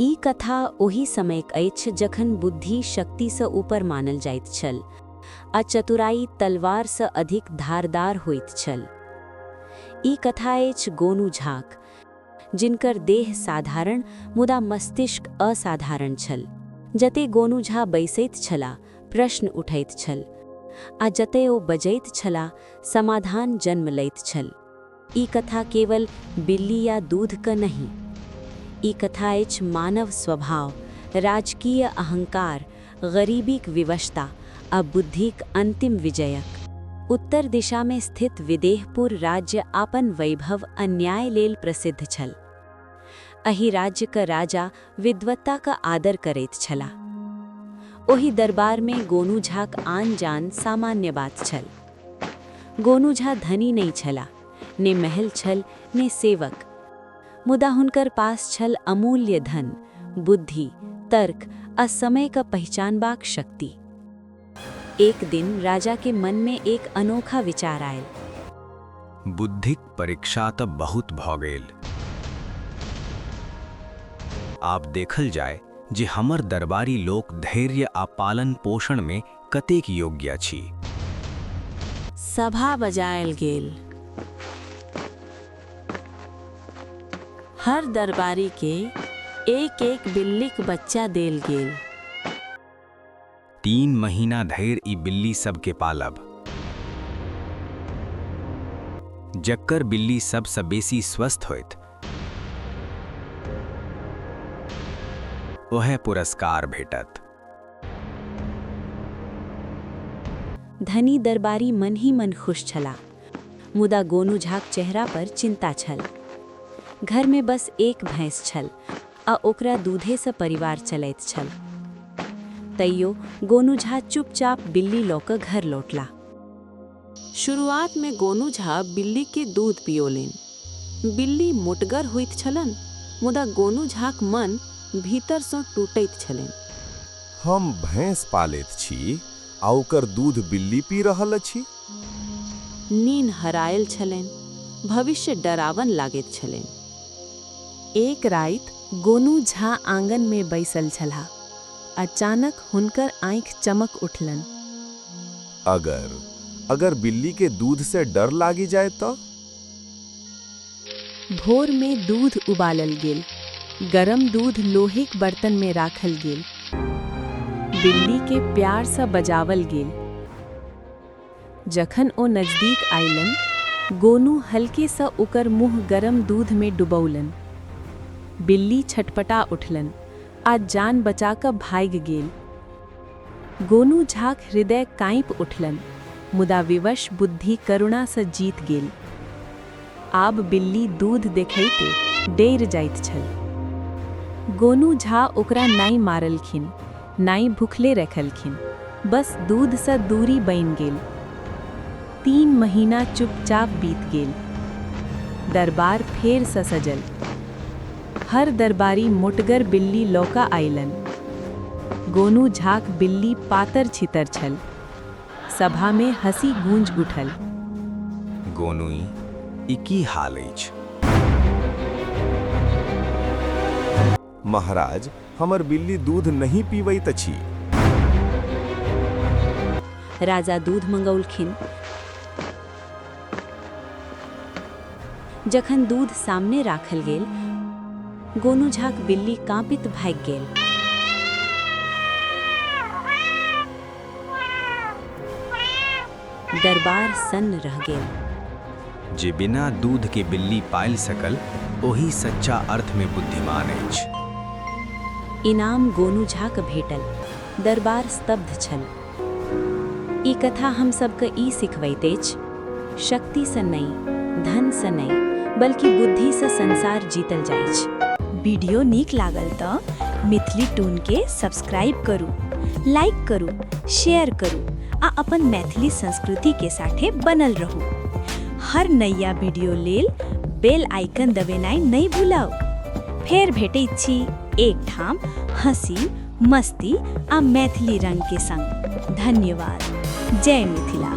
ई कथा ओहि समयक अछि जखन बुद्धि शक्तिसँ ऊपर मानल जाइत छल आ चतुराई तलवारसँ अधिक धारदार होइत छल। ई कथा अछि गोनू झाक, जिनकर देह साधारण मुदा मस्तिष्क असाधारण छल। जतए गोनू झा बैसैत छलाह, प्रश्न उठैत छल, आ जतए ओ बजैत छलाह, समाधान जन्म लैत छल। ई कथा केवल बिल्ली या दूधक नहि। ई कथा अछि मानव स्वभाव, राजकीय अहंकार, गरीबीक विवशता आ बुद्धिक अंतिम विजयक। उत्तर दिशा मे स्थित विदेहपुर राज्य आपन वैभव आ न्याय लेल प्रसिद्ध छल। एहि राज्य क राजा विद्वत्ता क आदर करैत छलाह। ओहि दरबार मे गोनू झाक आन-जान सामान्य बात छल। गोनू झा धनी नहि छलाह, ने महल छल, ने सेवक। मुदा हुनकर पास छल अमूल्य धन, बुद्धि, तर्क आ समय क पहिचानबाक शक्ति। एक दिन राजा के मन मे एक अनोखा विचार आयल। बुद्धिक परीक्षा तऽ बहुत भऽ गेल। आब देखल जाय जे हमर दरबारी लोक धैर्य आ पालन पोषणमे कतेक योग्य अछि। सभा बजायल गेल। हर दरबारी के एक एक बिल्लीक बच्चा देल गेल। 3 महीना धरि ई बिल्ली सबके पालब। जकर बिल्ली सबसँ बेसी स्वस्थ होयत, ओएह पुरस्कार भेटत। धनी दरबारी मन ही मन खुश छलाह, मुदा गोनू झाक चेहरा पर चिंता छल। घर में बस एक भैंस छल आ ओकरा दूधे सँ परिवार चलैत छल। तैयो गोनू झा चुपचाप बिल्ली लऽ कऽ घर लौटला। शुरुआत में गोनू झा बिल्ली के दूध पियोलनि। बिल्ली मोटगर होइत छलन, मुदा गोनू झाक मन भीतर सँ टूटैत छलनि। हम भैंस पालैत छी आ ओकर दूध बिल्ली पी रहल अछि? नीन हरायल छलनि, भविष्य डरावन लागैत छलनि। एक राति गोनू झा आंगन में बैसल छलाह। अचानक हुनकर आँखि चमक उठलनि। अगर बिल्ली के दूध से डर लागि जाय तऽ? भोर में दूध उबालल गेल। गरम दूध लोहेक बर्तन में राखल गेल। बिल्ली के प्यार सँ बजावल गेल। जखन ओ नजदीक आइलन, गोनू हल्के सँ ओकर मुंह गरम दूध में डुबौलन। बिल्ली छटपटा उठलन आ जान बचा कऽ भागि गेल। गोनू झाक हृदय काँपि उठलन, मुदा विवश बुद्धि करुणा सँ जीत गेल। आब बिल्ली दूध देखैते डरि जाइत छल। गोनू झा ओकरा नहि मारलखिन, नहि भुखले रखलखिन। बस दूधसँ दूरी बनि गेल। 3 महीना चुपचाप बीत गेल। दरबार फेरसँ सजल। हर दरबारी मोटगर बिल्ली लऽ कऽ आइलन। गोनू झाक बिल्ली पातर छितर छल। सभा में हंसी गूंज उठल। गोनू, ई की हाल अछि? महाराज, हमर बिल्ली दूध नहि पीबैत अछि। राजा दूध मंगौलखिन। जखन दूध सामने राखल गेल, गोनू झाक बिल्ली काँपित भागि गेल। दरबार सन्न रह गेल। जे बिना दूध के बिल्ली पालि सकल, ओही सच्चा अर्थ में बुद्धिमान अछि। इनाम गोनू झाक भेटल। दरबार स्तब्ध छल। ई कथा हम सबके ई सिखबैत अछि, शक्तिसँ नहि, धनसँ नहि, बल्कि बुद्धिसँ संसार जीतल जाइछ। वीडियो नीक लागल तऽ मिथिली टून के सब्सक्राइब करू, लाइक करू, शेयर करू आ अपन मैथिली संस्कृति के साथे बनल रहू। हर नया वीडियो लेल बेल आइकन दबेनाइ नहि भूलब। फेर भेटैत छी एकठाम हंसी, मस्ती आ मैथिली रंग के संग। धन्यवाद। जय मिथिला।